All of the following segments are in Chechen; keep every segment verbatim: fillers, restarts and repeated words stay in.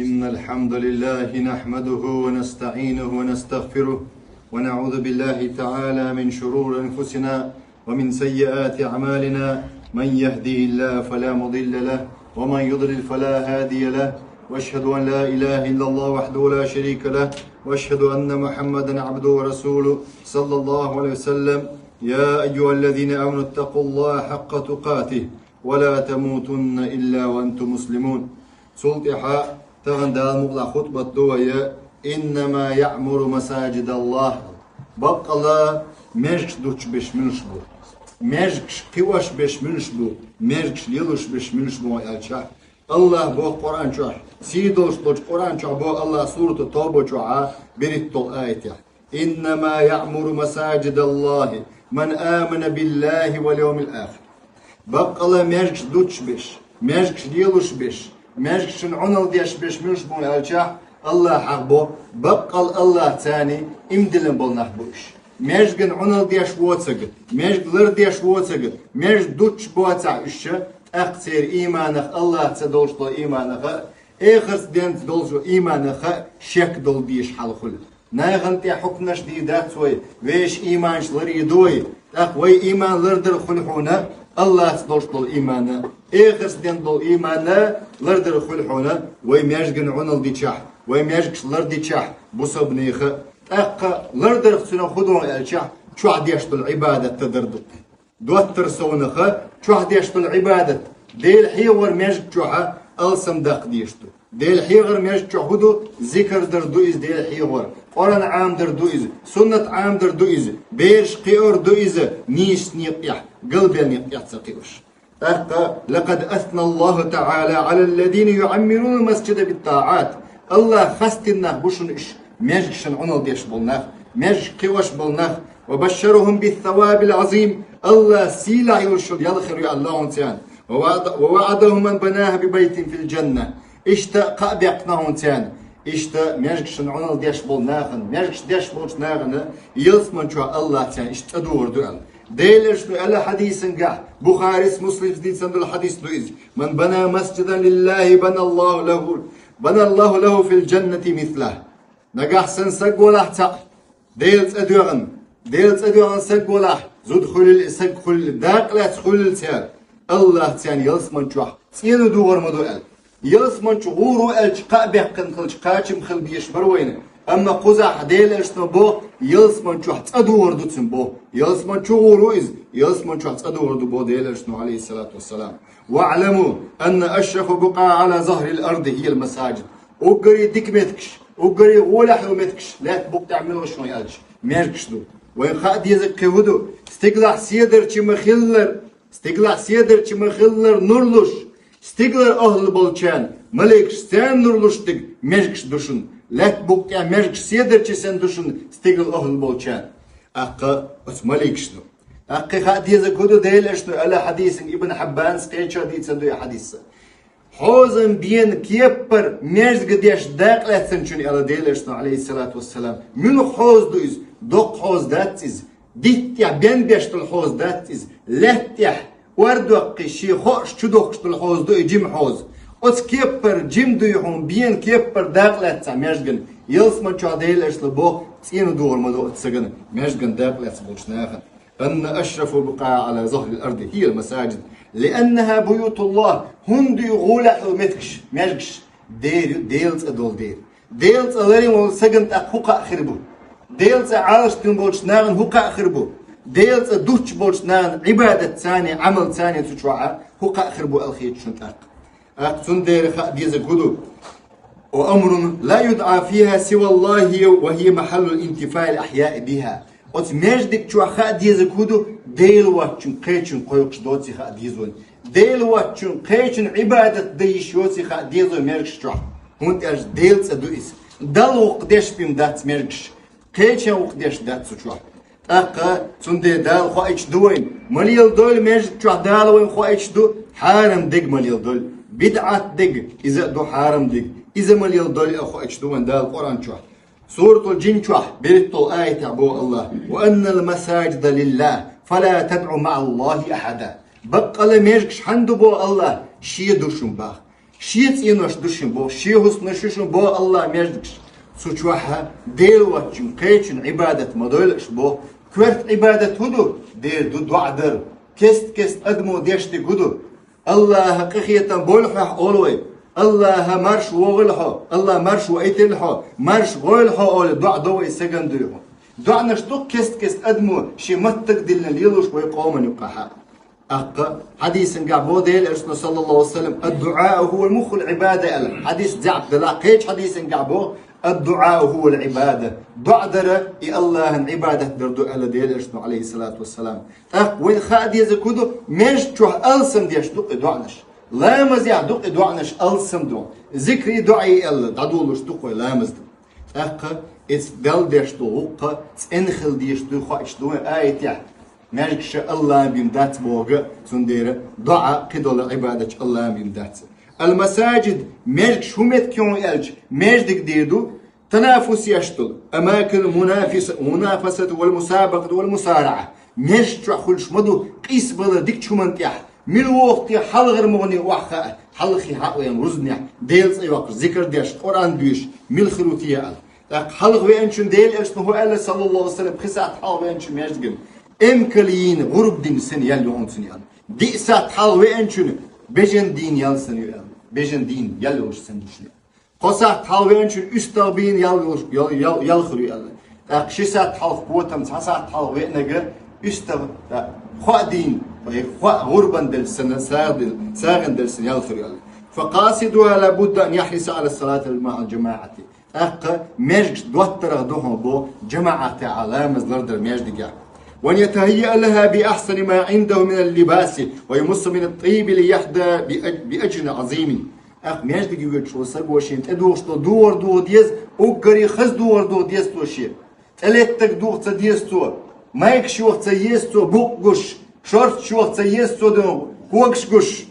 إن الحمد لله نحمده ونستعينه ونستغفره، ونعوذ بالله تعالى من شرور أنفسنا ومن سيئات أعمالنا. من يهده الله فلا مضل له، ومن يضلل فلا هادي له. وأشهد أن لا إله إلا الله وحده لا شريك له، وأشهد أن محمدا عبده ورسوله، صلى الله عليه وسلم. يا أيها الذين آمنوا اتقوا الله حق تقاته ولا تموتن إلا وأنتم مسلمون. Цул тӀехьа тахан Дала мукъалахь хутбат ду вай: «إنما يعمر مساجد الله». Баккъала межгаш дучбеш муьлш бу? Межгаш кхиош беш муьлш бу? Межгаш лелуш беш муьлш бу аьлча, Аллах боху Къуръан чохь, сий долуш долчу Къуръан чохь боху Аллах, сурата Тоба чохьа берхӀитталгӀа аятехь: «إنما يعمر مساجد الله من آمن بالله واليوم الآخر». Баккъала межгаш дучбеш, межгаш лелуш беш, межгашна Ӏуналла деш беш муьлш бу аьлча, Аллах хьахабо, баккъала Аллах царна иман диллина болу нах бу уьш. Межгана Ӏуналла деш воцург, межг лардеш воцург, межг дуччу боцахь уьш, тӀаккха церан ийманах, Аллах ца долуш долу ийманах а, эхарт денца долчу ийманах а шек долу дезаш хьал хуьлу. Нахана тӀе хьукмаш дийр дац вай, вешан ийманаш ларъян ду вай, тӀаккха вай ийман лардар хуьлу хьуна, Аллах ца долуш долу ийман а, эхарт денна долу ийман а лардар хуьлу хьуна, вай межгана Ӏуналла дичахь, вай межгаш лардичахь, бусалбанеха, тӀаккха лардарх цуьнан хӀун ду аьлча, чохь деш долу Ӏибадат дан дар ду. Доттар совнаха, чохь деш долу Ӏибадат, Дела хьехор межг чохьа алсам даккха дезаш ду. Дела хьехор межг чохь хӀун ду? Зикар дар ду иза, Дела хьехор, Къуръан Ӏамадар ду иза, суннат Ӏамадар ду иза, бераш кхиор ду иза, нийсачу некъехь, галбел некъехь ца кхиош. ТӀаккха: «لقد أثنى الله تعالى على الذين يعمرون المسجد بالطاعات». Аллах хастийна нах бу шуна уьш, межгашна Ӏуналла деш болу нах, межгаш кхиош болу нах, «وبشرهم بالثواب العظيم». Аллах сийлахь йолуш йолу ял хир ю аьлла хьуна царна. «ووعد-، ووعدهم من بناها ببيت في الجنة». Иштта кхаъ баьккхина хьуна царна. Иштта межгашна Ӏуналла деш болу нахана, межгаш деш болчу нахана ялсаман чохь Аллах царна иштта цӀа догӀур ду аьлла. Делан Элчано аьлла хьадисангахь, Бухарис, Муслимс дийцина долу хьадис ду иза: «من بنى مسجدا لله بنى الله له، بنى الله له في الجنة مثله». Нагахь санна саг валахь цхьаъ, Делан цӀа доьгӀна, Делан цӀа доьгӀна саг валахь, зуда хуьлийла и, саг хуьлийла, дакъа лаьцна хуьлийла цара, Аллах царна ялсаман чохь цӀено догӀур ма ду аьлла. Ялсаман чу гӀур ву аьлча, кхаъ баьккхина хилча, кхачам хила безаш бара вайна. Амма кхузахь Делан Элчано боху, ялсаман чохь цӀа догӀур ду цуьнан боху. Ялсаман чу гӀур ву иза, ялсаман чохь цӀа догӀур ду боху Делан Элчано, алейхиссалату вассалам. «واعلموا أن أشرف البقاع على ظهر الأرض هي المساجد». Уггаре дика меттигаш, уггаре гӀолехь йолу меттигаш лаьтта букъа тӀехь муьлш ю аьлча, межгаш ду. Вайн хаа дезарг кхин хӀун ду? Стигалахь седарчий ма-хиллара, стигалахь седарчий ма-хиллара нур луш, стигалара охӀла болчарна, маликаш, царна нур луш дерг межгаш ду шуна. Лаьтта букъа тӀехь межгаш седарчий санна ду шуна стигалара охӀла болчарна. ТӀаккха оцу маликашна. ТӀаккха кхин хаа дезарг хӀун ду? Делан Элчано аьлла хьадисанга, Ибн Хьиббанас кхеча дийцина ду и хьадис. Хьозан бена кеппар межга деш дакъа лаьцначун аьлла Делан Элчано, алейхиссалату вассалам. Муьлха хьоза ду иза? Доккха хьоза дац иза. Дитта тӀехь бен беш долу хьоза дац иза. Лаьтта тӀехь ор доккхий, шен хоаш чу дохкуш долу хьоза ду и, жима хьоза. Оцу кеппар жима дуй хьуна, бена кеппар дакъа лаьцна межган, ялсаман чохь Делан Элчано боху, цӀено догӀур ма ду оцу сагана, межган дакъа лаьцна болчу нахана. «أن أشرف البقاع على ظهر الأرض هي المساجد، لأنها بيوت الله». ХӀунда ю гӀолехь йолу меттигаш, межгаш? Дера ю, Делан цӀа долу дера. Делан цӀа ларйина волу сагана тӀаккха хӀун кхаъ хир бу? Делан цӀа Ӏалашдина болчу нахана хӀун кхаъ хир бу? Делан цӀа дуттуш болчу нахана Ӏибадат царна, Ӏамал царна цу чохьа хӀун кхаъ хир бу аьлла хеташ шуна тӀаккха. ТӀаккха цундела хаа дезарг хӀун ду? «وأمر لا يدعى فيها سوى الله وهي محل انتفاع الأحياء بها». Оцу междиг чохь хаа дезарг хӀун ду? Дела воцчун кхечун кхойкхуш доций хаа дезо. Дела воцчун кхечун Ӏибадат дан йиш йоций хаа дезо межгаш чохь. ХӀунда аьлча Делан цӀа ду иза. Далла гӀуллакх деш бен дац межгаш. Кхечан гӀуллакх деш дац цу чохь. ТӀаккха цундела Дала хоуьйтуш ду вайна, ма леладойла межгаш чохь Дала вайна хоуьйтуш ду, хьарам дерг ма леладойла. БидӀат дерг, иза а ду хьарам дерг. Иза ма леладойла аьлла хоуьйтуш ду вайна Дала Къуръан чохь. Суратул Жин чохь, берхӀитталгӀа аятехь боху Аллах: «وأن المساجد لله فلا تدعوا مع الله أحدا». Баккъала межгаш хьанна ду боху Аллах, Шен ду шуна боху. Шен цӀенош ду шун боху, шен хӀусамаш ю шун боху Аллахьан маьждигаш. Цу чохь Дела воцчун, кхечун Ӏибадат ма дойла аша боху. Коьрта Ӏибадат хӀун ду? Дера ду доӀа дар. Кест-кеста адамо деш дерг хӀун ду? Аллахьа къинхетам бойла хьох олу вай. Аллахьа марша вогӀийла хьо, Аллахьа марша вайтийла хьо, марша гӀойла хьо олий доӀа до вай, сагана дуй хьо. ДоӀанаш ду-кх кест-кеста адамо шен маттах диллина лелош вай къоман юккъехь. ТӀаккха хьадисангахь боху Делан Элчано, саллаллаху алейхи ва саллям: «Ад-дуӀау хӀува муххул Ӏибада», аьлла. Хьадис заьӀап делахь, кхечу хьадисангахь боху: «Ад-дуӀау хӀува ль-Ӏибада». ДоӀа дара и Аллахьан Ӏибадат дар ду, аьлла Делан Элчано, алейхиссалату вассалам. ТӀаккха вайна хаа дезарг хӀун ду? Маьждиг чохь алсам деш ду-кх и доӀанаш. Ламазехь ду-кх и доӀанаш алсам ду. Зикри доӀи аьлла, дӀадолуш ду-кх вай ламазда. ТӀаккха иза Далла деш долу гӀуллакх цӀена хила дезаш дуй хоуьйтуш ду вайн аятехь. Маьждигаш Аллахьан бина дац бохург, цундела доӀа кхидолу Ӏибадаташ Аллахьан бина дац. Ал-масаджид, маьждигаш хӀун меттиг ю аьлча, маьждиг дийр ду, танафусеш долу, амакин мунафис-, мунафасат вал мусабакъат вал мусараӀа. Маьждиг чохь хуьлуш ма ду къийсабалар дикачу хӀуманна тӀехь. Мила вогӀу те хьалхара могӀане охьахаа, хьалхе хьаъ веана рузбанехь, Делан цӀе йоккхуш, зикар деш, Къуръан дуьйш, мила хир ву те аьлла. ТӀаккха хьалха веанчун Делан Элчано хӀун аьлла, саллаллаху алейхи ва саллям, пхи сахьт хьалха веанчун маьждиган? Эмкал йийна гӀурба дина санна ял ю хьуна цуьнан аьлла. Диъ сахьт хьалха веанчун бежан дийна ял санна ю аьлла. Бежан дийна ял йолуш санна ю шуна. Кхо сахьт хьалха веанчун уьстагӀ бийна ял йолуш, ял, ял, ял хир ю аьлла. ТӀаккха ши сахьт хьалха котам, цхьа сахьт хьалха веанарг уьстагӀ, тӀаккха хоа дийна, хоа гӀурбан делла санна, сагӀа делла, сагӀина делла санна ял хир ю аьлла. Факъасидуха ла будда ан яхриса ала салати маъал джамаӀати. ТӀаккха маьждигаш доттаргӀа ду хьуна боху, джамаӀатехь ламаз лардар маьждигехь. Ва ан ятахаййа лаха би ахсани ма Ӏиндаху минал либаси ва юмасса минат тӀиби ли яхьза би аж-, би аджрин Ӏазимин. ТӀаккха маьждиге воьдуш волу саго шена тӀедухуш долу духар духа деза, уггаре хаза духар духа деза цо шена. ТӀелеттарг духа ца деза цо, майкаш юха ца еза цо, букъ гуш, шорташ юха ца еза цо, дуьйна когаш гуш.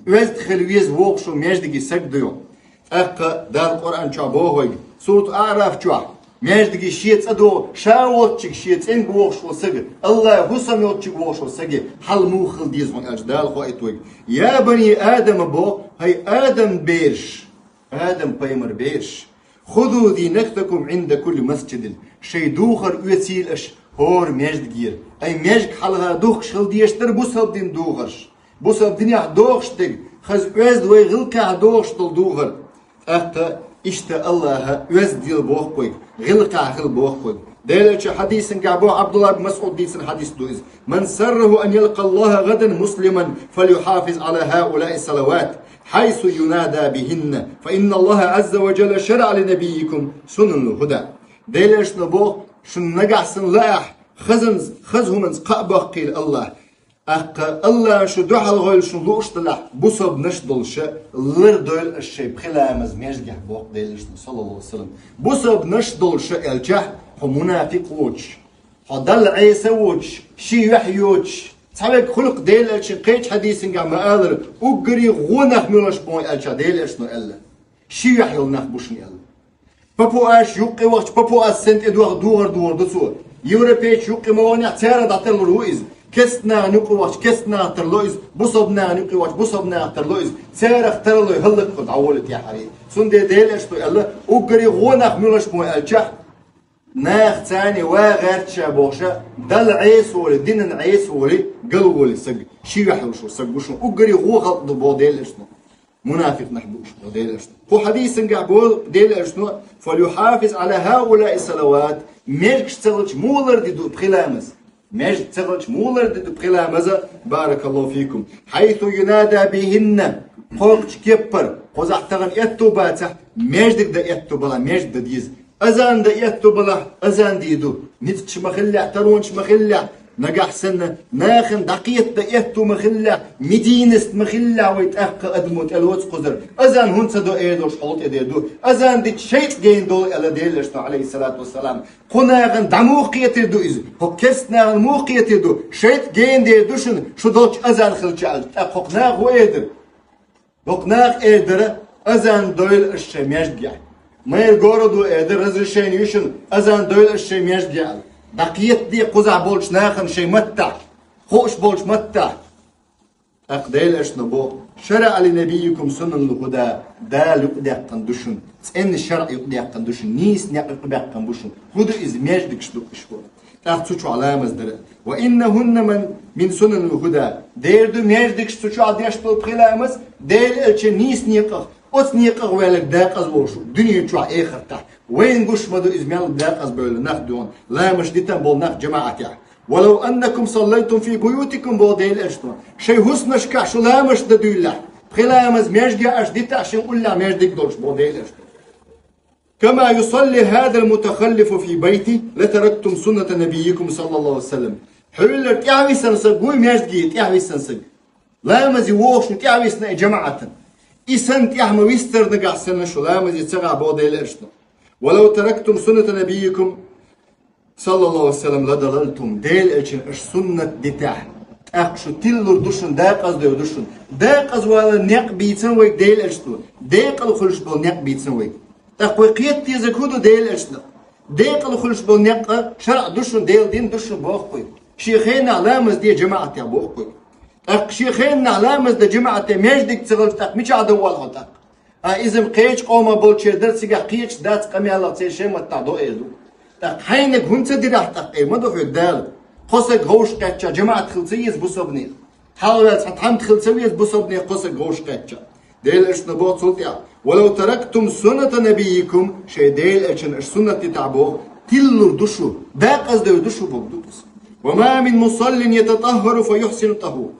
Оьзда хила веза вогӀуш волу маьждиге саг дуьйна. ТӀаккха Дала Къуръан чохь боху вайга, сурат АӀраф чохь: «Маьждиге шен цӀа догӀу, ша волччиг шен цӀенга вогӀуш волу сага, Аллахьан хӀусам йолччиг вогӀуш волу сага хьал муха хила деза хьуна», аьлча, Дала хоуьйту вайга: «Я бани Адама», боху, хӀай Адаман бераш, Адам-пайхамаран бераш, «хузу зинатакум Ӏинда кулли масджидин», шайн духар оьцийла аша хӀора маьждигера. Ай, маьждиг хьалха духкуш хила дезаш дара бусалба дин духарш. Бусалба динехь дохуш дерг, хаза оьзда вай гӀиллакхехь дохуш долу духар. ТӀаккха иштта Аллахьа оьзда дела боху вайга, гӀиллакхехь хила боху вайга. Делан Элчан хьадисангахь боху, Ӏабдуллах бин МасӀуд дийцина хьадис ду иза: «Ман сарраху ан ялкъа Аллаха гӀадан муслиман, фалюхьафиз Ӏала хьаулаи салават, хьайсу юнада бихӀинна, фа инна Аллаха Ӏазза ва Джалла шараӀа ли набиййикум сунанал хӀуда». Делан Элчано боху, шуна нагахь санна лаахь, хазанца, хаза хӀуманца кхаъ баккхийла Аллахь. ТӀаккха Аллахьан шу дуьхьал гӀойла шуна лууш делахь, бусалбанаш долуша лардойла аша шайн пхи ламаз маьждигехь, боху Делан Элчано, саллаллаху алейхи ва саллям. Бусалбанаш долуша аьлчахь, хьо мунафикъ воцуш, хьо Далла Ӏеса воцуш, шен юьхь йоцуш, цхьаверг хуьлу-кх. Делан Элчано кхечу хьадисангахь ма-аллара, уггаре гӀо нах муьлш бу аьлча, Делан Элчано аьлла: «Шен юьхь йолу нах бу шуна», аьлла. Папуаш юккъе вахча, папуас санна тӀедоху духар духур ду цо. Европейчу юккъе ма ваханехь, царах дӀатарлур ву иза. Кестнахана юккъе вахча, кестнахах тарло иза. Бусалбанахана юккъе вахча, бусалбанахах тарло иза. Царах тарлой хӀаллакьхур дӀаволу тӀехьаре. Цундела Делан Элчано аьлла, уггаре гӀо нах муьлш бу аьлчахь, наха царна ван гӀерташ бохуша, Далла Ӏеса волий, динан Ӏеса волий, гал волий саг. Шен юьхь йолуш волу саг ву шуна. Уггаре гӀо халкъ ду боху Делан Элчано. Мунафикъ нах бу уьш, боху Делан Элчано. Кху хьадисангахь боху Делан Элчано: «Фалюхьафиз Ӏала хьаулаи салават». Маьждигаш ца хилча муха ларде ду пхи ламаз? Маьждиг ца хилча муха ларде ду пхи ламаз? Баракаллаху фикум. Хьайсу юнада бихӀинна. Кхокхучу кеппара, кхузахь тахана аьтту бацахь, маьждиг дан аьтту бала, маьждиг дан деза. Азан дан аьтту балахь, азан дийр ду. Ницкъаш ма хиллехь, таронаш ма хиллехь, нагахь санна нахана дӀакхета дан аьтту ма хиллехь, медийнаст ма хиллехь, вай тӀаккха адамо тӀелоцу кхузара. Азан хӀунда ца до эр долуш хьол тӀе дер ду. Азан дича шайтӀа гена долу аьлла Делан Элчано, алейхиссалату вассалам. Кху нахана дӀа муха кхетийр ду иза? Кху кест нахана муха кхетийр ду? ШайтӀа гена дер ду шуна, шу долчу азан хилча аьлла. ТӀаккха хӀокху наха хӀун эр дара? ХӀокху наха эр дара, азан дойла аша шайн маьждигехь. Мэр городо эр дара, разрешение ю шуна, азан дойла аша шайн маьждигехь аьлла. ДӀакхетаде кхузахь болчу нахана шайн маттахь, хууш болчу маттахь. ТӀаккха Делан Элчано боху: «شرع لنبيكم سنن الهدى», Дала юкъадаьккхина ду шуна, цӀена шарӀ юкъадаьккхина ду шуна, нийса некъ юкъабаьккхина бу шуна. ХӀун ду иза? Междигаш ду уьш боху. ТӀаккха цу чохь ламаз дара. «وإنهن من من سنن الهدى». Дера ду, междигаш, цу чохь деш долу пхи ламаз Делан Элчан нийса некъах, оцу некъах ваьлларг декъаза волуш ву дуьне чохь, эхартахь. Вайна гуш ма ду иза мел декъаза бевлла нах дуьйна, ламазаш дитина болу нах жамаӀатехь. «ولو أنكم صليتم في بيوتكم», боху Делан Элчано. Шайн хӀусамашкахь шу ламазаш дан дуьйлалахь, пхи ламаз междигехь аша дитахь, шайн уллехь междиг долуш, боху Делан Элчано. «كما يصلي هذا المتخلف في بيته لتركتم سنة نبيكم صلى الله عليه وسلم». Хьуьллара тӀаьхьависина саг вуй, междиге тӀаьхьависина саг. Ламазе вогӀуш ву тӀаьхьависина и жамаӀатан. И санна тӀаьхьа ма вистара нагахь санна шу ламазе ца гӀахь, боху Делан Элчано. «ولو تركتم سنة نبيكم صلى الله عليه وسلم لضللتم». Делан Элчан аша суннат дитахь, тӀаккха шу тиллур ду шуна, декъаза дер ду шуна. Декъаза вала некъ бийцина вайга Делан Элчано. Декъала хуьлуш болу некъ бийцина вайга. ТӀаккха вай кхета дезарг хӀун ду Делан Элчанах? Декъала хуьлуш болу некъ а шарӀ ду шуна, Делан дин ду шуна, боху кхуьй. Шен хенахь ламаз де жамаӀатехь, боху кхуьй. ТӀаккха шен хенахь ламаз дан жамаӀате междиг ца хилча, тӀаккха мичахь дан воллу хьо тӀаккха? А, иза-м кхечу къомах болчеран дара, цигахь кхеташ дац, къамелах церан шайн маттахь до эр ду. ТӀаккха хьайниг хӀунда ца дирахь тӀаккха, эр ма ду хьоьга Дала? Кхо саг гӀовш кхеттача жамаӀат хила ца еза бусалбанех? Хьалха ваьлла цхьа тхьамда хила ца веза бусалбанех кхо саг гӀовш кхеттача? Делан Элчано боху цул тӀаьхьа: «ولو تركتم سنة نبيكم», шайн Делан Элчан аша суннат дитахь, боху, тиллур ду шу, декъаза дер ду шу, боху ду иза. «وما من مصل يتطهر فيحسن الطهور».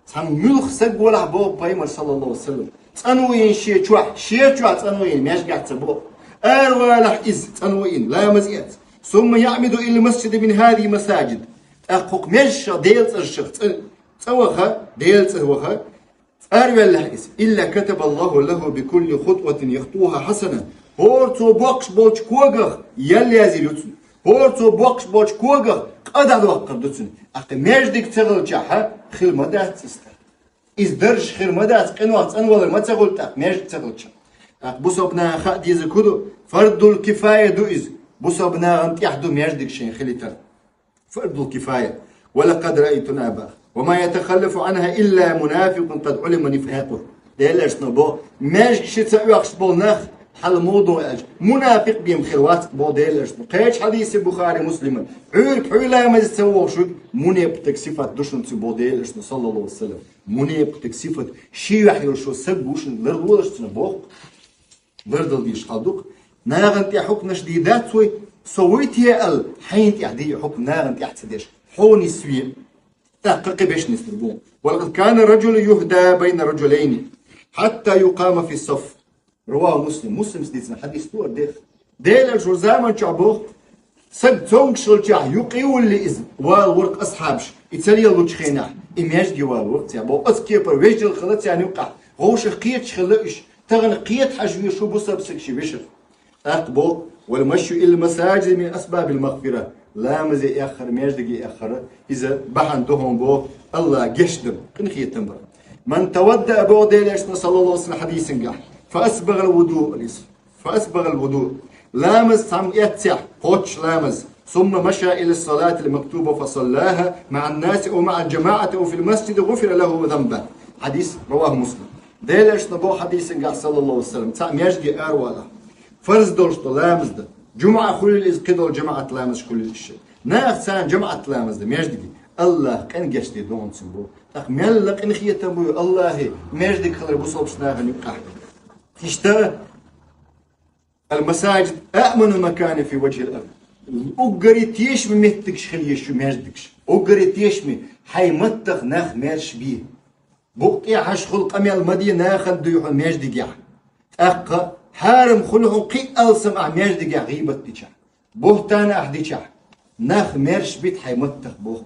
Цхьана муьлхха саг валахь, боху пайхамар, саллаллаху алейхи ва саллям, цӀанвийна шен чохь, шен чохь цӀанвийна, межгахь ца боху, аравалахь иза цӀанвийна, ламаз эцна, «ثم يعمد إلى مسجد من هذه المساجد», тӀаккха хӀокху межашах, Делан цӀаршах цӀа, цӀа ваха, Делан цӀа ваха, араваьллахь иза, «إلا كتب الله له بكل خطوة يخطوها حسنة». ХӀора цо боккхуш болчу когах ял яздийр ю цунна. ХӀора цо боккхуш болчу когах къа дӀадоккхур ду цунна. ТӀаккха междиг ца хилчахь, хила ма дац иза тӀаккха. Иза даржаш хир ма дац, къинойх цӀанвалар ма ца хуьлу тӀаккха, междиг ца хилча. ТӀаккха бусалба наха хаа дезарг хӀун ду? Фардул кифая ду иза. Бусалба нахана тӀехь ду междиг шайн хилийтар. Фардул кифая. «ولقد رأيتنا», боху. «وما يتخلف عنها إلا منافق قد علم نفاقه». Делан Элчано боху, междиг ши ца оьхуш болу нах хьала муха ду аьлча, мунафикъ бен хир вац, боху Делан Элчано. Кхечу хьадисе Бухари, Муслима: «Ӏуьйриг хьуьй ламазе ца вогӀуш верг, мунепатаг сифат ду шуна цуьнан», боху Делан Элчано, саллаллаху алейхи ва саллям. Мунепатаг сифат, ши юьхь йолуш саг ву шуна, ларлолаш цунах, боху. Лардала дезаш хьал ду-кх. Нахана тӀехь хьукмаш дийр дац вай, со вуй те аьлла, хьайна тӀехь де хьукм нахана тӀехь ца деш, хьо нисве. ТӀаккха кхин беш нислур бу. «ولقد كان رجل يهدى بين رجلين حتى يقام في الصف». رواه مسلم. Муслимс дийцина хьадис ду хӀара дехха. Делан Элчан заман чохь боху, саг цомгуш хилчахь, юкъе а вуллий иза, валавора-кх асхьабаш, и ца лелочу хенахь, и междиге валавора-кх цара. Боху, оцу кепара вежарий хилла царна юккъехь, вовшах кхеташ хилла уьш, тахана кхета хьажа везаш ву бусалба саг шен вешах. ТӀаккха боху: «والمشي إلى المساجد من أسباب المغفرة». Ламазе эххар, междиге эххар, иза бахьана ду хьуна, боху, АллахӀа гечдар, къинхетам бар. «من توضأ», боху Делан Элчано, саллаллаху алейхи ва саллям, хьадисангахь, «فأسبغ الوضوء», «فأسبغ الوضوء». Ламаз цхьамма эццехь, кхоччуш ламаз. «ثم مشى إلى الصلاة المكتوبة فصلاها مع الناس أو مع الجماعة أو في المسجد غفر له ذنبه». Хьадис, رواه مسلم. Делан Элчано боху хьадисангахь, саллаллаху алейхи ва саллям, цхьаъ междиге аравалахь, фарз долуш долу ламаз дан, жумӀа хуьлийла иза, кхидолу жамаӀат ламазаш хуьлийла иза шайн, наха царна жамаӀат ламаз дан междиге, АллахӀа къинхетам гечдийр ду хьуна цунна, боху. ТӀаккха мел къинхетам бу АллахӀан междиг хилар бусалба нахана юккъехь. Иштта, «المساجد أأمن مكان في وجه الأرض». Уггаре тешаме меттигаш хила еза шу междигаш. Уггаре тешаме, хьайн маттах нах маьрша бе. Букъ тӀехьашхула къамел ма де нахана дуй хьуна междигехь. ТӀаккха хьарам хуьлу хьуна кхин а алсам ахь междигехь гӀийбат дичахь, бухӀтан ахь дичахь, нах маьрша бита хьайн маттах, боху.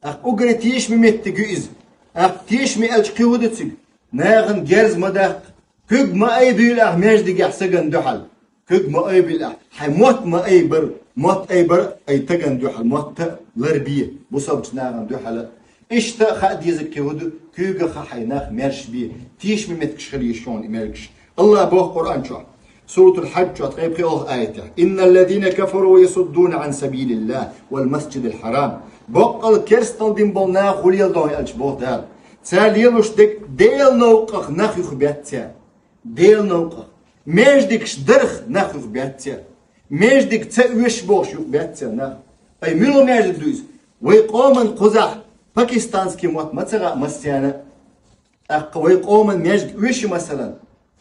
ТӀаккха уггаре тешаме меттиг ю иза. ТӀаккха тешаме аьлча кхин хӀун ду цига? Нахана герз ма даккха. Куьг ма айбийла ахь междигехь сагана дуьхьал. Куьг ма айбийла ахь. Хьайн мотт ма айбар. Мотт айбар ай тагана дуьхьал. Мотт ларбе бусалба нахана дуьхьал. Иштта хаа дезарг кхин хӀун ду? Куьйгах хьайн нах маьрша бе. Тешаме меттигаш хила еза шуна и меттигаш. АллахӀа боху Къуръан чохь, Суратул Хьадж чохь, ткъе пхоьалгӀа аятехь: «إن الذين كفروا ويصدون عن سبيل الله والمسجد الحرام». Боккъал керстанал дина болу наха хӀун леладо аьлча, боху Дала, Цар лелош дерг Делан новкъах нах юхабаьннаб цар. Делан новкъах. Маьждигаш дарах нах юхабаьннаб цар. Маьждиг ца оьшуш болуш юхабаьннаб цар нах. Ай, мила маьждиг ду иза? Вай къоман кхузахь пакистанский мотт ма ца хаьа массарна а. ТӀаккха вай къоман маьждиг оьшу, масалан.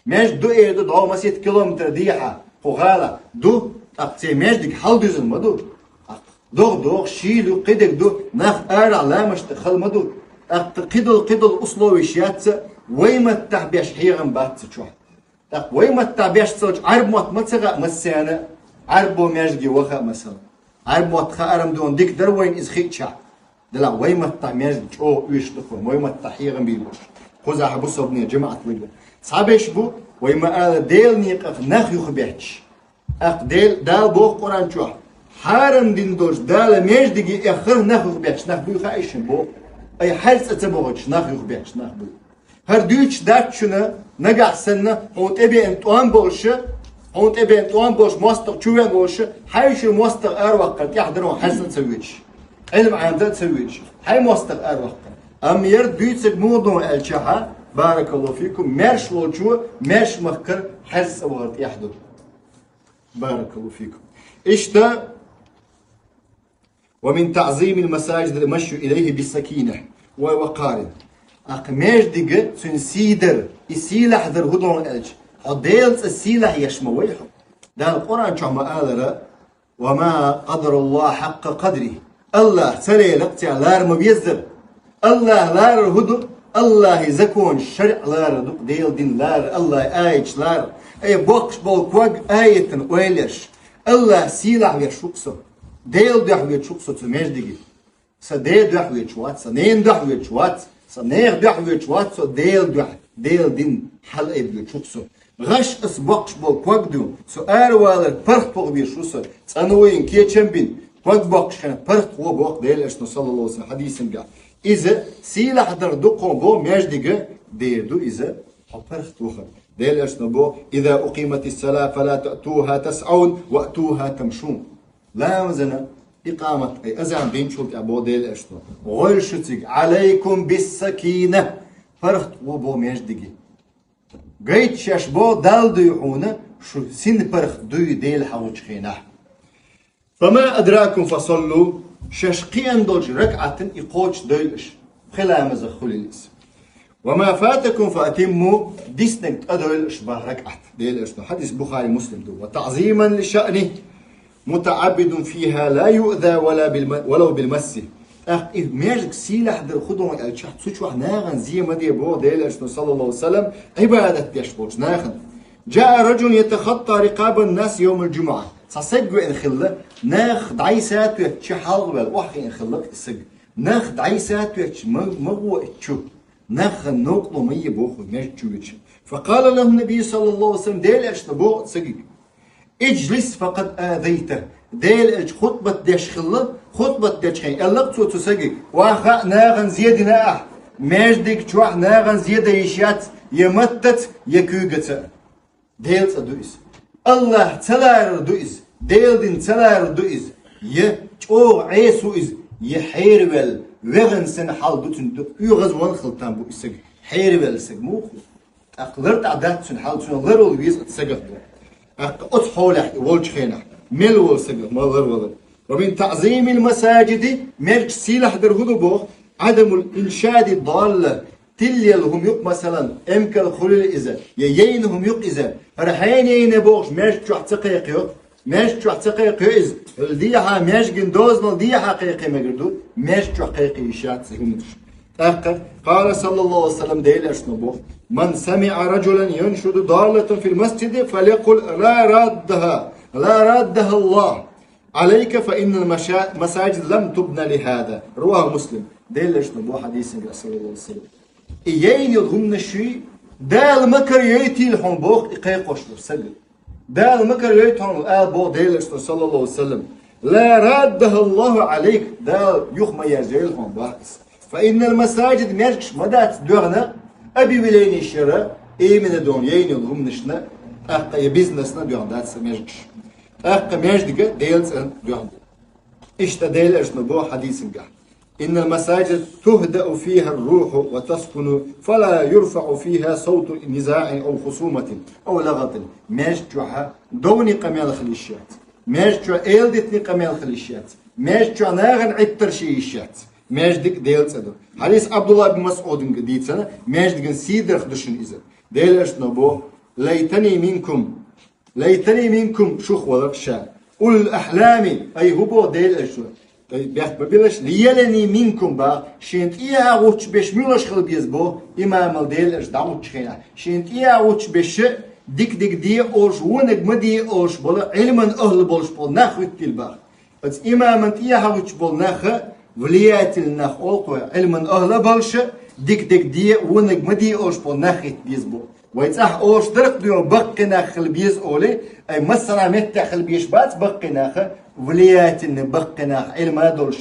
Маьждиг ду эр ду, дӀо масийтта километр дехьа, кху гӀала ду, тӀаккха церан маьждиг хьалдуьзна ма ду. ТӀаккха догӀа догӀуш шийла ю, кхидерг ду, нах арахь ламазашна тӀе хала ма ду. ТӀаккха кхидолу, кхидолу условиш яц, вай маттахь беш хьехам бац цу чохь. ТӀаккха вай маттахь беш ца хилча, Ӏаьрба мотт ма ца хаьа массарна а, Ӏаьрбо маьждиге ваха а, масала. Ӏаьрба мотт хааран дуьйна дика дара вайна иза хиъчахь. Делахь вай маттахь маьждиг чӀогӀа оьшуш ду-кх, вай маттахь хьехам бийр болуш. Кхузахь бусалба нехан жамаӀат луьйла. Цхьаберш бу, вай ма-аллара, Делан некъах нах юхабетташ. ТӀаккха Дел-, Дала боху Къуръан чохь: «Хьарам дина долчу Дала маьждиге эххар нах юхабетташ нах буй хаьий шуна?» боху. Ай, хьаьрца ца бохуьйтуш нах юхабетташ нах буй. ХӀара дуьйцуш дац шуна, нагахь санна хьуна тӀебеана тӀом болуш, хьуна тӀебеана тӀом болуш мостагӀа чу вен волуш, хьайн шуьйра мостагӀа араваккхар тӀехь дара хьаьрца а ца воьдуш, Ӏилма Ӏамадан а ца воьдуш, хьайн мостагӀа араваккхар. Амма яра дуьйцург муха ду аьлчахьа, баракаллаху фикум, маьрша волчо маьрша махкара хьаьрца а вахар тӀехь ду. Баракаллаху фикум. Иштта, «ومن تعظيم المساجد المشي إليه بالسكينة والوقار». ТӀаккха маьждиг, цуьнан сий дар, и сийлахь дар хӀун ду аьлча, хьо Делан цӀа сийлахь еш ма вай хьо. Дала Къуръан чохь ма-аллара: «وما قدروا الله حق قدره». АллахӀ ца лела-кх цара лара ма-веззара. АллахӀ ларар хӀун ду? АллахӀан законаш, шариӀат ларар ду-кх, Делан дин ларар, АллахӀан аяташ ларар. Ай, боккхуш болу ког аятан ойла еш. АллахӀ сийлахь веш ву-кх со. Делан дуьхьа воьдуш ву-кх со цу маьждиге. Сан ден дуьхьа воьдуш вац, сан ненан дуьхьа воьдуш вац, сан нехан дуьхьа воьдуш вац со, Делан дуьхьа, Делан дин хьалаайба воьдуш ву-кх со. ГӀаш аса боккхуш болу ког ду, со аравалар паргӀат ваха везаш ву со, цӀанвийна, кечам бина, ког боккхуш хенахь паргӀат гӀо боху Делан Элчано, саллаллаху алейхи ва саллям, хьадисангахь. Иза сийлахь дар ду-кх хьуна боху маьждиг, дер ду иза хьо паргӀат вахар. Делан Элчано боху: «إذا أقيمت الصلاة فلا تأتوها تسعون وأتوها تمشون». Ламазан икъамат, ай, азан динчул тӀаьхьа боху Делан Элчано: «ГӀойла шу цига, عليكم بالسكينة, паргӀат гӀо боху маьждиге». Гайта шаьш боху Далла дуй хьуна, шу син паргӀат дуй Дела хьахочу хенахь. «فما أدراكم فصلوا», шаьш кхиъна долчу ракаӀатан и кхочушдойла аша, пхи ламазах хуьлийла иза. «وما فاتكم فأتموا», диснарг тӀедойла аша барх ракаӀат. Делан Элчано, хьадис Бухари, Муслим ду. «وتعظيما لشأنه متعبد فيها لا يؤذى ولا بالم-، ولو بالمس». ТӀаккха и маьждиг сийлахь дар хӀун ду аьлча, цу чохь нахана зе ма де боху Делан Элчано, саллаллаху алейхи ва саллям, Ӏибадат деш болчу нахана. «جاء رجل يتخطى رقاب الناس يوم الجمعة». Цхьа саг веана хилла, нах дӀасатоьттича хьалха ваьлла, охьахиъна хилла и саг. Нах дӀасатоьттича ма, ма гӀо и чу. Нахана новкъарло ма е боху маьждиг чу воьдуш. «فقال له النبي صلى الله عليه وسلم», Делан Элчано боху цу сагага: «اجلس فقد آذيته». Делан Элча хутбат деш хилла, хутбат дечу хенахь аьлла-кх цо цу сагага: «Охьахаа, нахана зе дина ахь, маьждиг чохь нахана зе дан йиш яц, я маттаца, я куьйгаца». Делан цӀа ду иза. АллахӀ ца ларар ду иза. Делан дин ца ларар ду иза. Я чӀогӀа Ӏеса ву иза, я хьераваьлла, вехана санна хьал ду цуьнан, ду оьгӀазван хила там бу и саг. Хьераваьлла саг муха ву? ТӀаккха лартӀахь дац цуьнан хьал, цуьнан ларвала веза оцу сагах боху. ТӀаккха оцу хьолехь и волчу хенахь, мел волу сагах ма ларвала. «ومن تعظيم المساجد», маьждиг сийлахь дар хӀун ду боху? «عدم الإنشاد الضالة». Тилла елла хӀума ю-кх, масалан, эмкал хуьлийла иза, я яйна хӀума ю-кх иза. ХӀара хьенан яйна бохуш маьждиг чохь ца кхайкхайо, маьждиг чохь ца кхайкхайо иза. Хьуьлла дехьа маьждиган дозанал дехьа кхайкхай мегар ду, маьждиг чохь кхайкхай йиш яц и хӀуманаш. ТӀаккха, قال صلى الله عليه وسلم, Делан Элчано боху: «من سمع رجلا ينشد ضالة في المسجد فليقل: لا ردها، لا ردها الله عليك، فإن المشا-، المساجد لم تبن لهذا». رواه مسلم. Делан Элчано боху хьадисангахь, саллаллаху алейхи ва саллям. И яйна йолу хӀуманаш ю, Дала макар йойтийла хьуна боху и кхайкхош волу саг. Дала макар йойта хьуна ала боху Делан Элчано, саллаллаху алейхи ва саллям. «لا ردها الله عليك», Дала юха ма ерзайойла хьуна боху иза. «فإن المساجد», маьждигаш ма дац доьгӀна, объявленеш яра, именно долу яйна йолу хӀуманашна, тӀаккха я бизнесна доьгӀна дац маьждигаш. ТӀаккха маьждиг Делан цӀарна доьгӀна ду. Иштта Делан Элчано боху хьадисангахь: إن المساجد تهدأ فيها الروح وتسكن فلا يرفع فيها صوت نزاع أو خصومة أو لغط. Маьждиг чохь довни къамел хила йиш яц. Маьждиг чохь эладитни къамел хила йиш яц. Маьждиг чохь нахана Ӏиттар шен йиш яц. Маьждиг Делан цӀа ду. Хьадис Абдулла бин Масъудинга дийцина, маьждиган сий дарх ду шуна иза. Делан Элчано боху: «Лайтани минкум, лайтани минкум», шух валар ша. «Улул ахьлами», ай хӀун боху Делан Элчано? Ай, бехк ма билаш, «лиялани минкум» боху, шен тӀехьа гӀуттуш берш муьлш хила беза боху, имамал Делан Элча дӀагӀуттучу хенахь. Шен тӀехьа гӀуттуш берш дика-дика де олуш, вониг ма де олуш болу Ӏилман ахӀла болуш болу нах хӀуьттийла боху. Оцу имаман тӀехьа гӀуттуш болу нах влиятельный нах олу кхо, Ӏилман ахӀла болуш, дика-дика де, вониг ма де олуш болу нах хӀитта беза боху. Вай цӀахь олуш дара-кх дуьйна баккхий нах хила беза олий, ай массанхьа меттехь хила безаш бац баккхий нах, влиятельный баккхий нах Ӏилма долуш,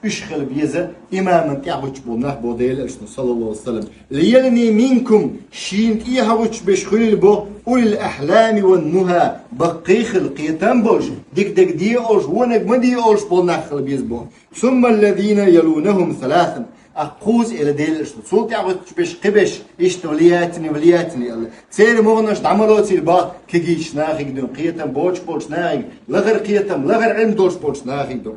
уьш хила беза имаман тӀехьа гӀуттуш болу нах боху Делан Элчано, саллаллаху алейхи ва саллям. «Лиялани минкум», шена тӀехьа гӀуттуш берш хуьлийла боху, «улул ахьлами ван нухьа», баккхий хила, кхетам болуш, дика-дика де олуш, вониг ма де олуш болу нах хила беза боху. «Сумма аллазина ялунахум саласан». Ткъа кхуза, элира Делан Элчано, цул тӀехьа гӀуттуш берш кхин берш, иштта влиятельный, влиятельный аьлла. Церан могӀанаш дӀа ма лоцийла боху, кегийчу нахе ду, кхетам боцуш болчу нахе, лахара кхетам, лахара Ӏилма долуш болчу нахе ду.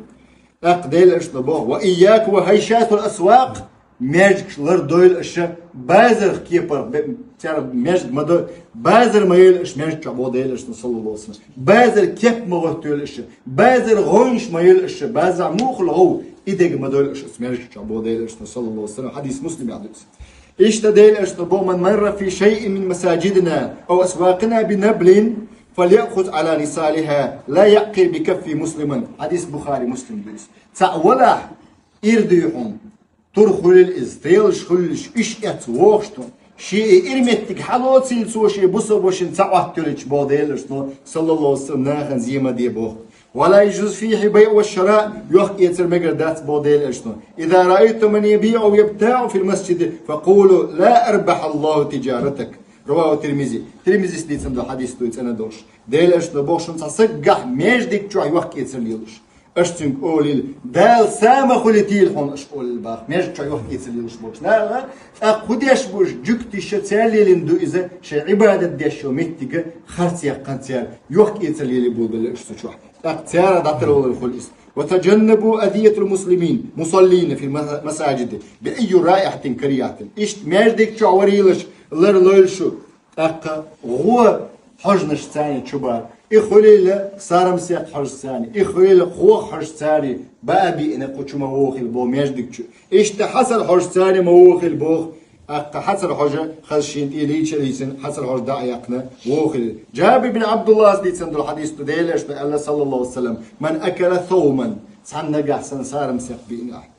ТӀаккха Делан Элчано боху: «Ва ийякум ва хьайшатал асвакъ», маьждигаш лардойла аша, базарх кепара бе-, цара маьждиг ма дой, базар ма йойла аша маьждиг чохь боху Делан Элчано, саллаллаху алейхи ва саллям. Базар кеп ма гӀоттойла аша, базар гӀовнаш ма йойла аша, базар муха гӀов, и дерг ма дойла аша оцу маьждиг чохь боху Делан Элчано, саллаллаху алейхи ва саллям. Хьадис Муслимехь ду иза. Иштта Делан Элчано боху: «Ман марра фи шайин мин масаджидина ав асвакъина би наблин, фальяхуз аля нисалиха, ла якъир би каффи муслиман». Хьадис Бухари, Муслим ду иза. Цхьаъ валахь, ир дуй хьуна, тур хуьлийла иза, телаш хуьлийла, уьш эцна вогӀуш ду. Шен и ир меттиг хьалоцийла цо шен бусалба вашина ца Ӏоттавелча боху Делан Элчано, саллаллаху алейхи ва саллям, нахана зе ма де боху. «Ва ла яджузу фихи аль-байъ ва шшара», йохк-эцар мегар дац боху Делан Элчано. «Иза раайтум ман ябиъу ав ябтаъу фил масджиди, факъулу: ла арбахьаллаху тиджаратак». Раваху Тирмизи. Тирмизис дийцина долу хьадис ду и цӀена долуш. Делан Элчано боху, шуна цхьа саггахь маьждиг чохь йохк-эцар лелош. Аша цуьнга олийла: «Дала са ма хуьлийтийла хьуна», аша олийла боху, маьждиг чохь йохк-эцар лелош болчу наха. ТӀаккха хӀун деш бу уьш, жуьгтиша, цара лелийна ду иза, шайн Ӏибадат деш йолу меттиг харц яьккхина цара, йохк-эцар лелийна болабелла аша цу чохь. ТӀаккха цара дӀатарвалар хуьлу иза. «Ва таджаннабу азиятал муслимин, мусаллина фил ма-, масаджиди, би аййи раихатин карихатин». Иштта маьждиг чохь варийла аша, ларлойла шу. ТӀаккха гӀо хьожанаш царна чу бара. И хуьлийла сарам-сек хьожа царна, и хуьлийла кхоха хьожа царна, баа биъна кху чу ма вохийла боху маьждиг чу. Иштта хьацар хьожа царна ма вохийла боху. ТӀаккха хьацар хьожа, хаза шена тӀе лийча а лийцина, хьацар хьожа дӀа а яьккхина, вохийла. Джабир бин Абдуллас дийцина долу хьадис ду, Делан Элчано аьлла, саллаллаху алейхи ва саллям: «Ман акала сауман», цхьана нагахь санна сарам-сек биънехь,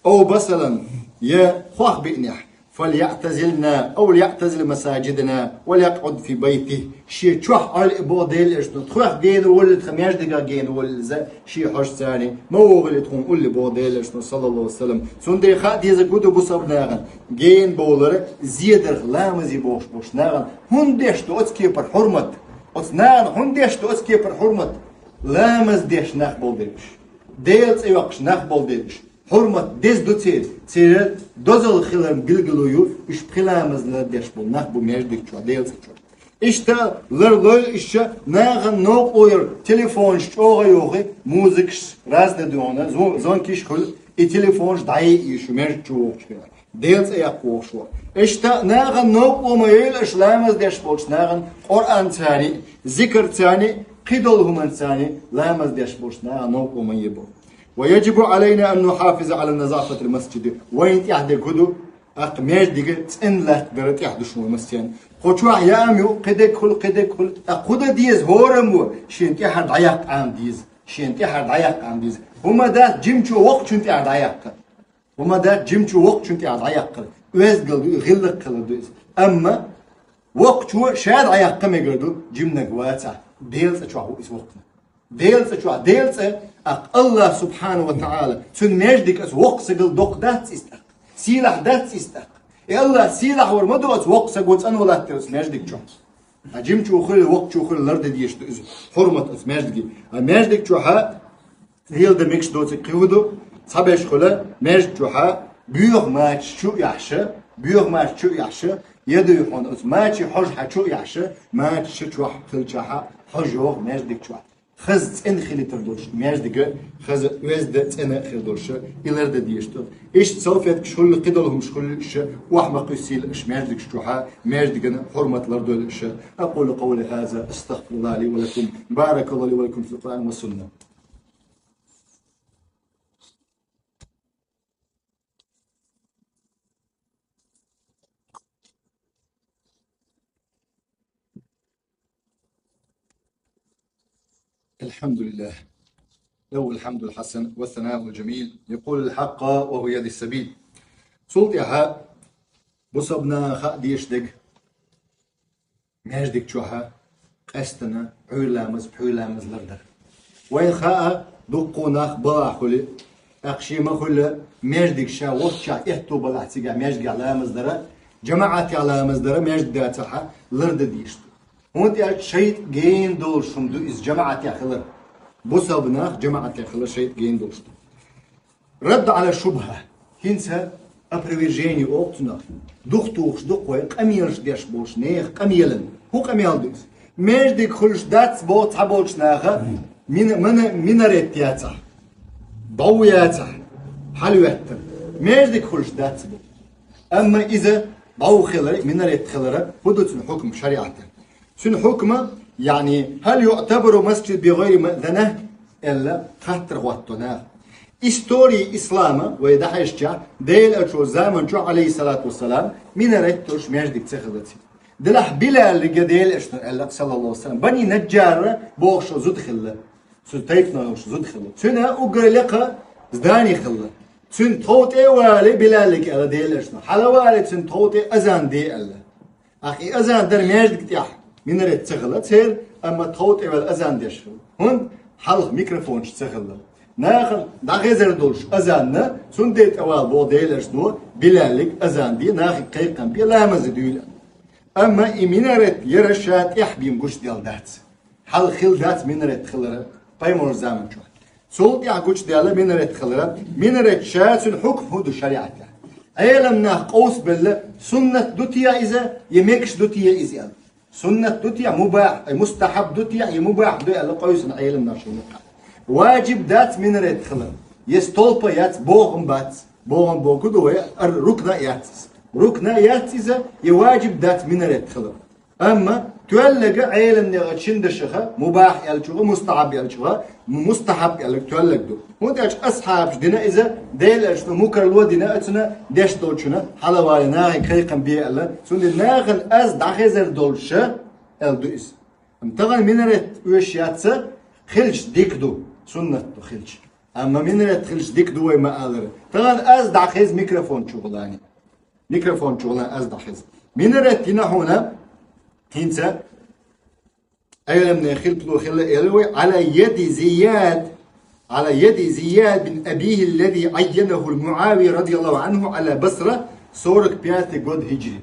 «ав басалан», я кхоха биънехь, «фальяътазилна ав лияътазил масаджидана ва лиякъуд фи байтихи». Шен чохь Ӏойла и боху Делан Элчано, тхох гена воллий, тхан маьждигах гена воллий иза, шен хьожа царна, ма вогӀийла тхуна уллий боху Делан Элчано, саллаллаху алейхи ва саллям. Цундела хаа деза гу ду бусалба нахана, гена бовлар зе дарх ламазе бохуш болчу нахана. ХӀунда деш ду оцу кепара хьурмат? Оцу нахана хӀунда деш ду оцу кепара хьурмат? Ламаз деш нах болу дерг уьш. Делан цӀе йоккхуш нах болу дерг уьш. Хьурмат деза ду церан, церан дозалла хиларан билгало ю, уьш пхи ламаз лардеш болу нах бу маьждиг чохь, Делан цӀа чохь. Иштта ларлойла иштта нахана новкъарло яр, телефонаш чӀогӀа йоху, музыкаш разный дуьхьал, зон-, зонкиш хуьлу, и телефонаш дӀайиъ шу маьждиг чу вогӀучу хенахь. Делан цӀе яккха вогӀуш ву. Иштта нахана новкъарло ма йойла аша ламаз деш болчу нахана Къуръан царна, зикар царна, кхидолу хӀуман царна ламаз деш болчу нахана новкъарло ма е боху. «Ва яджибу алайна ан нухафиза ала назафатил масджиди». Вайна тӀехь дерг хӀун ду? ТӀаккха маьждиг цӀена латтадар тӀехь ду шуна массарна. Кху чохь яам ю, кхидерг хуьлу, кхидерг хуьлу. ТӀаккха хӀун дан деза хӀораммо? Шен тӀаьхьара дӀаяккха Ӏама деза. Шен тӀаьхьара дӀаяккха Ӏама деза. ХӀума дац жима чу воккхачун тӀаьхьара дӀаяккха. ХӀума дац жима чу воккхачун тӀаьхьара дӀаяккхар. Оьздангалла ду и, гӀиллакх хилар ду иза. Амма воккхачо ша дӀаяккха мегар ду, жиманиг вацахь, Делан цӀа чохь ву иза воккхана. Делан цӀа чохь, Делан цӀа, тӀаккха Аллах субхьанаху ва таӀала, цуьнан маьждиг оцу воккхачу стагал доккха дац иза тӀаккха? Сийлахь дац иза тӀаккха? И Аллах сийлахь вар ма ду оцу воккхачу стага цӀанваллалц оцу маьждиг чохь. Ткъа жима чу хуьлу, воккхачо хуьлу лардан дезаш ду иза хьурмат оцу маьждиге. Ткъа маьждиг чохь леладан мегаш доцург кхин хӀун ду? Цхьаберш хуьлу маьждиг чохь боьха мачаш чу а яхьаш, боьха мачаш чу а яхьаш, я дуй хьуна оцу мачийн хьожа хьа чу а яхьаш, мачаш чохь хилчахьа хьожа йогӀу маьждиг чохь. Хаза цӀена хилийтар долуш маьждиг, хаза оьзда цӀена хир долуш, и лардан дезаш ду. Иштта салфеткаш хуьлу, кхидолу хӀумаш хуьлу, иш охьа ма кхуьссийла аш маьждигаш чохьа, маьждиган хьурмат лардойла аш. أقول قولي هذا، أستغفر الله لي ولكم، بارك الله لي ولكم في القرآن والسنة. الحمد لله. له الحمد الحسن والثناء الجميل، يقول الحق وهو يهدي السبيل. Цул тӀаьхьа бусалба наха хаа дезаш дерг, маьждиг чохьа къаьстина Ӏуьйра ламаз, пхьуьйра ламаз лардар. Вайна хаа, дуккха нах балахь хуьлу, тӀаккха шен ма хуьллу, маьждиг ша волччохь аьтту балахь цигахь маьждигехь ламаз дара, жамаӀатехь ламаз дара, маьждиг дацахьа лардан дезаш ду. ХӀунда аьлча шайтӀа гена долуш хӀума ду иза жамаӀатехь хилар. Бусалба нах жамаӀатехь хилар шайтӀа гена долуш ду. Радд Ӏала шубхьа. ХӀинца опровержение олу цунах. Духтухуш ду-кх вай къамелаш деш болчу нехан къамелан. ХӀун къамел ду иза? Маьждиг хуьлуш дац боху цхьаболчу наха, мина-, мана-, минарет яцахь, бӀов яцахь, хьалаветтар. Маьждиг хуьлуш дац боху. Амма иза бӀов хилар, минарет хилар, хӀун ду цуьнан хьукам шариӀатан? Цуьнан хьукма, яъни, «Хьал юътабару масджид би гӀайри маъзана?» аьлла, хаттар хӀотто наха. История ислама вай дӀахьаьжча, Делан элчан заман чохь, Ӏалайхиссалату вассалам, минарет долуш маьждиг ца хилла цигахь. Делахь Билалига Делан элчано аьлла, саллаллаху Ӏалайхи ва саллам, Бани Наджар бохуш зуда хилла. Цу тайпана йолуш зуда хилла. Цуьнан уггар лекха здани хилла. Цуьнан тхов тӀе а валий, Билалига аьлла Делан элчано, хьала а валий, цуьнан тхов тӀе азан де аьлла. Ахь и азан дара маьждиг тӀехь, минарет ца хилла церан, амма тхов тӀе ваьлла азан деш хилла. ХӀунда? Хьалха микрофонаш ца хилла. Нахана дӀахезар долуш азанна, цундела тӀе вала боху Делан элчано, Билалига азан де, нахе кхайкхам бе, ламазе дуьйла. Амма и минарет яра ша тӀехь бен гучуделла дац. Хьалха хилла дац минарет хилар пайхамаран заман чохь. Цул тӀаьхьа гучудаьлла минарет хилар. Минарет ша, цуьнан хьукам хӀун ду шариӀатехь? Ӏелам нах къовсабелла, суннат ду те иза, я мегаш ду те иза аьлла. Суннат ду те, мубахь, ай, мустахьаб ду те, я мубахь ду аьлла къовсина Ӏелам нах шайна юкъахь. Важиб дац минарет хилар. Я столпа яц, богӀам бац. БогӀам бохург ду вай, ар-, рукна а яц иза. Рукна а яц иза, я важиб дац минарет хилар. Амма тоьлларг Ӏелам нехан шин дашаха, мубахь аьллачуха, мустахьаб аьллачуха, му-, мустахьаб аьлларг тоьлларг ду. ХӀунда аьлча асхьабаш дина иза, Делан элчано мукарло дина оцунна деш долчунна, хьала а валий, нахе кхайкхам бе аьлла, цундела нахана аз дӀахезар долуша аьлла ду иза. Амма тахана минарет оьшуш яц, хилча дика ду, суннат ду хилча. Амма минарет хилча дика ду вай ма аллара. Тахана аз дӀахеза микрофон чу гӀулани. Микрофон чу гӀулан аз дӀахеза. Минарет дина хьуна, хӀинца Ӏелам нехан хилпало хилла аьлла вай, Ӏала яди Зияд, Ӏала яди Зияд бин Абихи аллази Ӏайянаху Муавия радияллаху Ӏанху Ӏала Басра, сорок пятый год хиджри.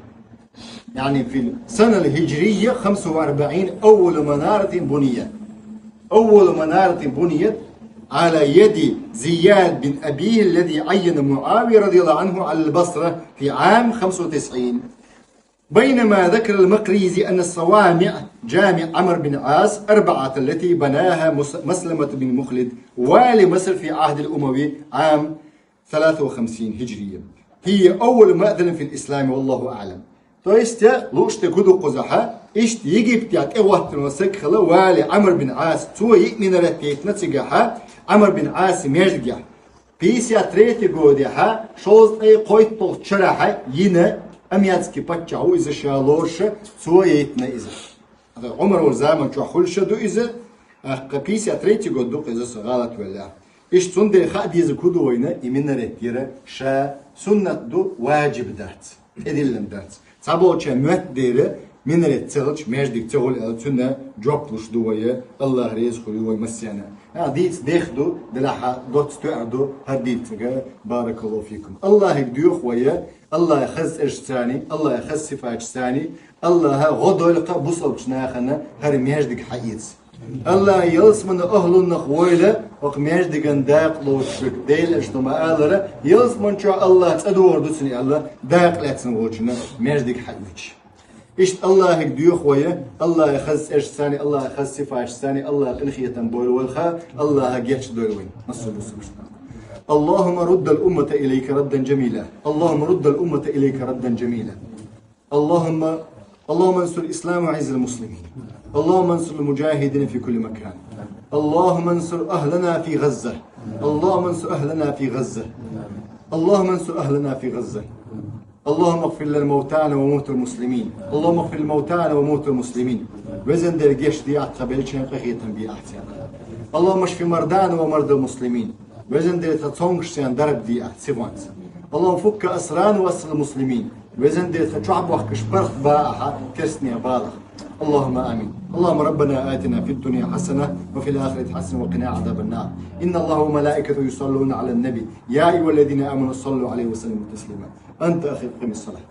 يعني في السنة الهجرية خمسة وأربعين أول منارة بنيت. أول منارة بنيت على يد زياد بن أبيه الذي عين معاوية رضي الله عنه على البصرة في عام خمسة وتسعين. بينما ذكر المقريزي أن الصوامع جامع عمرو بن عاص أربعة التي بناها مس-، مسلمة بن مخلد والي مصر في عهد الأموي عام ثلاثة وخمسين هجرية. هي أول مأذن في الإسلام، والله أعلم. То есть, э, луъуш дерг хӀун ду кхузахь, иштта Египте тӀехӀоттина стаг хилла вали Ӏамр бин Ӏас, цо йиъ минарет яйтина цигахь, Ӏамр бин Ӏаси маьждигехь. Пятьдесят третий годехь, шовзткъе кхойтталгӀачу шарахь йина, амецкий паччахь ву иза ша лоруш, цо яйтина иза. Ӏумаран заман чохь хуьлуш ду иза, тӀаккха пятьдесят третий год ду-кх иза, со гӀалат веллехь. Иштта цундела хаа дезарг хӀун ду вайна, и минарет яра ша суннат ду, важиб дац, тӀедиллина дац. Цхьаболчара моьтту дера, минарет ца хилча маьждиг ца хуьлу аьлла, цунна жоп луш ду вай, Аллах реза хуьлийла вай массарна. А, дийца дехха ду, делахь доцца тоьар ду, хӀара дийцарга, баракаллаху фикум. Аллахьига доьху вай, Аллахьан хаза цӀерашца, Аллахьан хаза сифаташца, Аллахьа гӀо дойла кху бусалбачу нахана хӀара маьждиг хьаэца. Аллахӏ ялсмана ахлуннах войла, оха междиган дакъа лоцуш верг. Дела аша ма аллара, ялсман чу Аллахӏ цӏа догӏар дуцни Аллахӏ, дакъа лаьцна волчунна междиг хьаьвича. Иштта Аллахӏига доьху вай, Аллахӏа хаза цӏераш санна, Аллахӏа хаза сифаташ санна, Аллахӏа къинхетам бойла вайх, Аллахӏа гечдойла вай. Массо бусурмаш. اللهم رد الأمة إليك ردا جميلا. اللهم رد الأمة إليك ردا جميلا. اللهم، اللهم انصر الإسلام وأعز المسلمين. اللهم انصر المجاهدين في كل مكان. اللهم انصر أهلنا في غزة. اللهم انصر أهلنا في غزة. اللهم انصر أهلنا في غزة. اللهم اغفر لموتانا وموتى المسلمين. اللهم اغفر لموتانا وموتى المسلمين. Везан Дела, гечдехьа тха белчан, къахетам бехьа царна. اللهم اشف مرضانا ومرضى المسلمين. Везан Дела, тха цомгаш санна дарба дехьа сихонца. اللهم فك أسرانا وأسر المسلمين. Везан Дела, тха чохь бохкаш паргӏат бехьа керстанех балах. اللهم آمين. اللهم ربنا آتنا في الدنيا حسنة وفي الآخرة حسنة وقنا عذاب النار. إن الله وملائكته يصلون على النبي. يا أيها الذين آمنوا صلوا عليه وسلموا تسليما. أنت أخي، قم الصلاة.